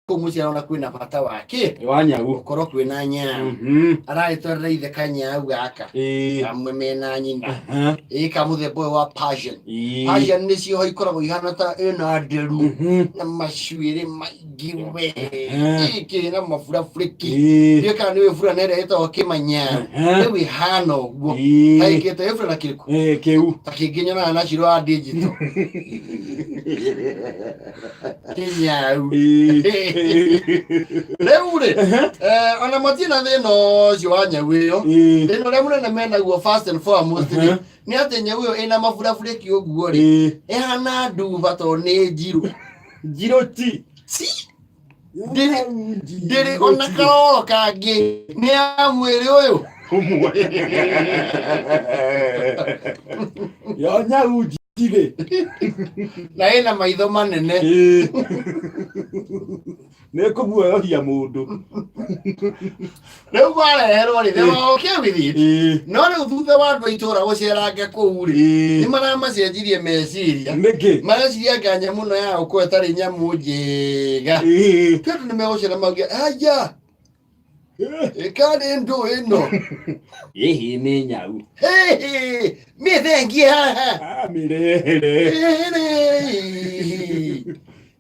Kũu mũciĩ arona kwĩna bata wa kĩ Wa nyau. Gũkorwo kwĩna nyau. Aragĩtwarĩra ithe kanyau gaka kamwe mena nyina. Ĩ ka mũthemba ũyũ wa Persian. Persian nĩcio ikoragwo ihana ta ĩna nderu na macuĩrĩ maingĩ we. Ĩ kĩ na maburabũrĩki. Ndiũĩ kana nĩ ũĩ burana ĩrĩa ĩtagwo kĩmanyau. Rĩu ĩhana ũguo. Kaĩkĩte ĩ burana kĩrĩkũ? Kĩu. Ta kĩngĩ nyonaga na Shiro wa digital. Kĩnyau. Rĩu rĩ, ona matirĩ na thĩna ũcio wa nyau ĩyo. Thĩna ũrĩa mũnene menaguo first and foremost rĩ, nĩ atĩ nyau ĩyo ĩna maburabũrĩki ũguo rĩ, ĩhana nduba tondũ nĩ njirũ. Njirũ ti. Ti. Ndĩrĩ ona karoro kangĩ nĩ ya mwĩrĩ ũyũ. Ũmwe. Yo nyau njirĩ. Na ĩna maitho manene. Nĩ kũguoyohia mũndũ. Rĩu mareherwo rĩ, they were okay with it. No rĩu thutha wa andũ a itũũra gũceranga kũu rĩ, nĩ maramacenjirie meciria. Nĩkĩ? Mareciria anga nyamũ ĩno ya gũkorwo ĩtarĩ nyamũ njega. Tondũ nĩ megũcera mauge aya ĩkarĩ ndũ ĩno. Ĩhĩ nĩ nyau. Hĩhĩ, mĩthengie haha. Ah, mĩrehere.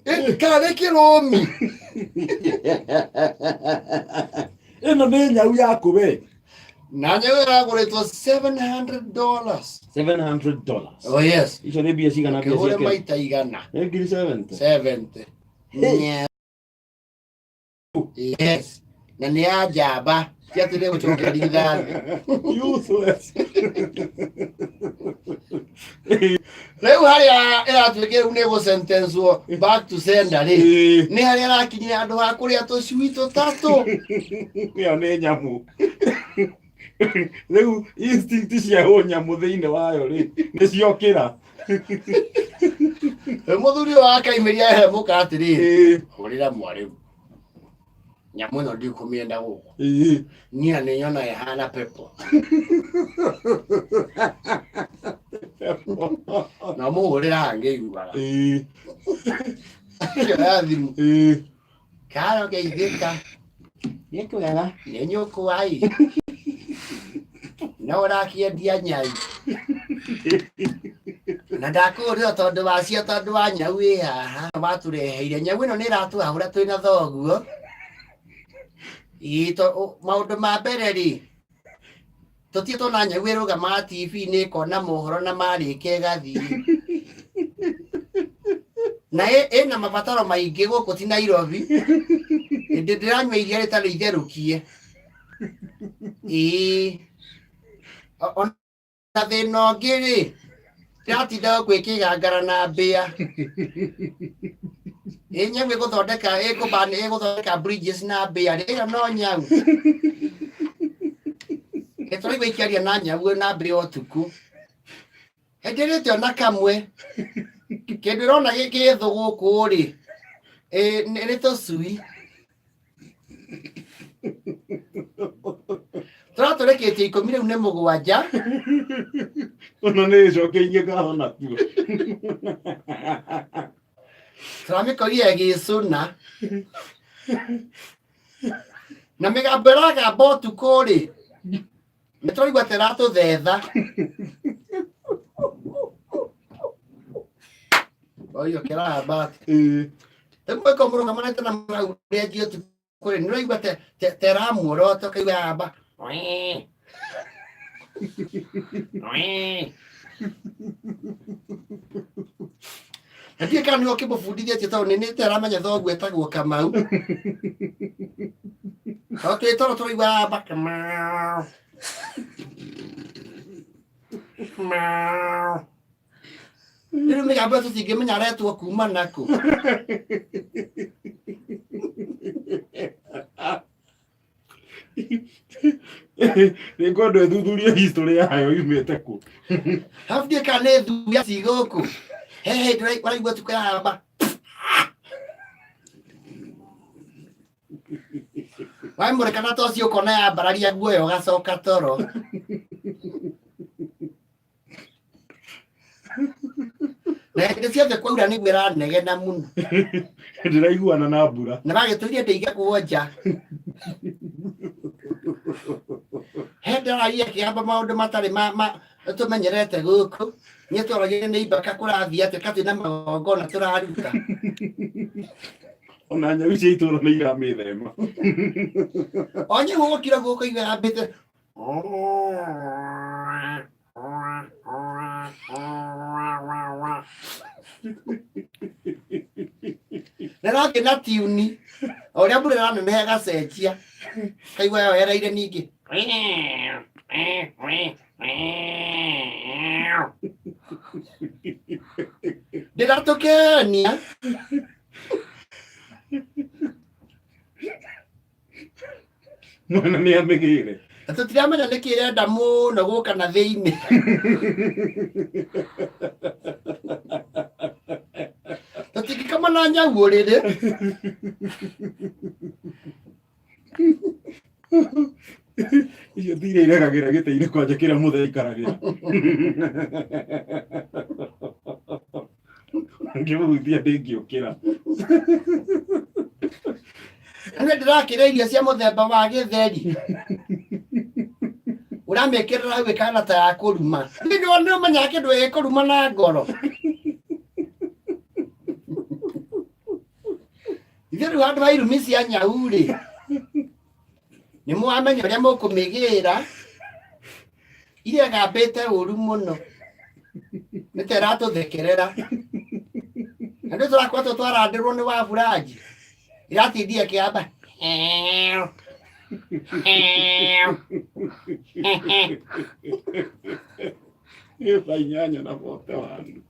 Hĩhĩ, karĩ kĩrũmi. Ĩno nĩ nyau yaku we. Na nyau ĩragũrĩtwo $700. $700. Oh yes. Icio nĩ mbia cigana mbia Kĩhũre cia Kenya? maita 100. Nĩ ngiri 70. 70. Nyau. Yes. Na nĩ ya njamba. Ti atĩ nĩ gũcokia rithathi. Useless. Rĩu harĩa ĩratuĩkire rĩu nĩ gũsentenswo back to sender rĩ. Nĩ harĩa ĩrakinyire handũ ha kũrĩa tũcui tũtatũ. Ĩyo nĩ nyamũ. Rĩu instinct cia ũnyamũ thĩinĩ wayo rĩ nĩ ciokĩra. Rĩu mũthuri ũyũ akaimĩria ehe mũka atĩrĩrĩ. Hũrĩra mwarĩu. Nyamũ ĩno ndikũmĩenda gũkũ. Niĩ nĩ nyona ĩhana pepo. Na mũhũrĩra hangĩiguaga. Akĩoya thimũ. Karo geithĩka. Nĩ kwega, nĩ nyũkwa ĩ. No ũrakĩendia nyau. Na ndakũhũrĩra tondũ wacio tondũ wa nyau ĩ haha watũreheire. Nyau ĩno nĩ ĩratũhahũra twĩna thoguo. Ĩ maũndũ ma mbere rĩ, tũtirĩ tuona nyau ĩrũgamaga TV-inĩ ĩkona mohoro na marĩkia ĩgathiĩ. Na ĩna mabataro maingĩ gũkũ ti Nairobi. Hĩndĩ ndĩranyua iria rĩtarĩ itherũkie. Ĩĩ. Ona thĩna ũngĩ rĩ, ndĩratinda gũkũ ĩkĩgangara na mbĩa. Ĩ nyau ĩgũthondeka ĩkũbani ĩgũthondeka bridges na mbĩa rĩ, ĩyo no nyau. Ĩ tũraigua ikĩaria na nyau na mbĩa ũtukũ. Hĩndĩ ĩrĩte ona kamwe. Kĩndũ ĩrona gĩthũ gũkũ rĩ, ĩ nĩ tũcui. Tũratũrĩkĩtie 10 rĩu nĩ 7. Ona nĩ ĩcokeirie ngatho nakuo. Tũramĩkorire ĩgĩcũna. Na mĩgambo ĩragamba ũtukũ rĩ, nĩ tũraigua ta ĩratũthetha. Oyo kĩrahamba atĩa? Rĩmwe ko mũrũgamanĩte na mũrau ũrĩa ũngĩ ũtukũ rĩ, nĩ ũraigua ta ĩramuorota ũkaigua yamba. Wee. Wee. Na ndiũĩ kana nĩwe ũkĩmũbundithĩtie tondũ nĩ nĩ ta aramenya thoguo etagwo Kamau. Tondũ twĩ toro tũraigua yamba Kamau. Kamau. Rĩu mĩgambo ĩyo tũtingĩmenya aretwo kuma nakũ. Nĩ ngwenda ĩthuthurie history yayo yumĩte kũ. Arabu ndiũĩ kana nĩ thuya ci gũkũ. He hĩndĩ ũraigua tukũ yamba. Wamũrĩka na toci ũkona yambararia guoya ũgacoka toro. Na hĩndĩ ciothe kwaura nĩguo ĩranegena mũno. Ndĩraiguana na mbura. Na magĩtũria ndĩige nja. He ndĩraria kĩamba maũndũ matarĩ ma ma tũmenyerete gũkũ. Niĩ twaragire nĩ ibaka kũrathiĩ atĩa katĩ na magongona tũraruta. Ona nyau cia itũra nĩ iramĩthema. O nyau gũkira gũkũ igua yambĩte Nĩrathiĩ na tiuni o ũrĩa mbura ĩraneneha ĩgacenjia kaigua yoereire ningĩ ndĩratũkenia. Mwana nĩ amĩgĩre. Na tũtiramenya nĩkĩ ĩrenda mũno gũka na thĩinĩ. Tũtingĩkoma na nyau ũrĩrĩ. Icio ti iria iregagĩra gĩtĩ-inĩ kwanja kĩrĩa mũthee aikaragĩra. Ngĩmũhutia ndĩngĩũkĩra. Nĩ ndĩrakĩrĩa irio cia mũthemba wa gĩtheri. Ũramĩkĩrĩra hau ĩkahana ta ya kũruma. Nĩ nĩ ũmenyaga kĩndũ gĩkũruma na ngoro. Ithuĩ rĩu handũ ha irumi cia nyau rĩ, nĩ mwamenya ũrĩa mũkũmĩgĩra. Iria ĩgambĩte ũru mũno. Nĩ ta ĩratũthekerera. Na nĩ tũrakoretwo twarandĩrwo nĩ waburanji. Ĩratindia ĩkĩamba. Ĩba inyanya na bote wanu.